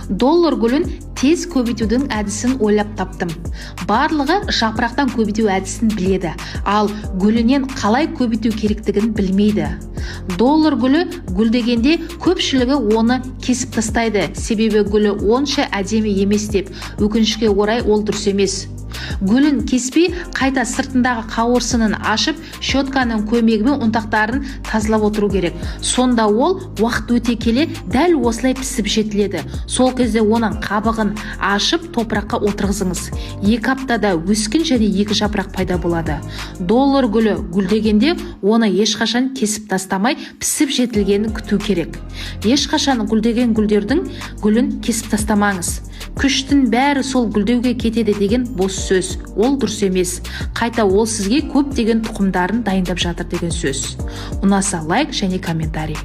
Доллар гүлін тез көбейтудің әдісін ойлап таптым. Барлығы жапырақтан көбейту әдісін біледі, ал гүлінен қалай көбейту керектігін білмейді. Доллар гүлі гүлдегенде көпшілігі оны кесіп тастайды, себебі гүлі онша әдемі емес деп. Өкінішке орай, ол дұрыс емес. Гүлін кеспей, қайта сыртындағы қауырсынын ашып, щетканың көмегімен ұнтақтарын тазалап отыру керек. Сонда ол уақыт өте келе дәл осылай пісіп жетіледі. Сол кезде оның қабығын ашып, топыраққа отырғызыңыз. 2 аптада өскен және екі жапырақ пайда болады. Доллар гүлі гүлдегенде оны ешқашан кесіп тастамай, пісіп жетілгенін күту керек. Ешқашан гүлдеген гүлдердің гүлін кесіп тастамаңыз. Күштің бәрі сол гүлдеуге кетеді деген бос сөз, ол дұрыс емес. Қайта ол сізге көптеген тұқымдарын дайындап жатыр деген сөз. Ұнаса, лайк және комментарий.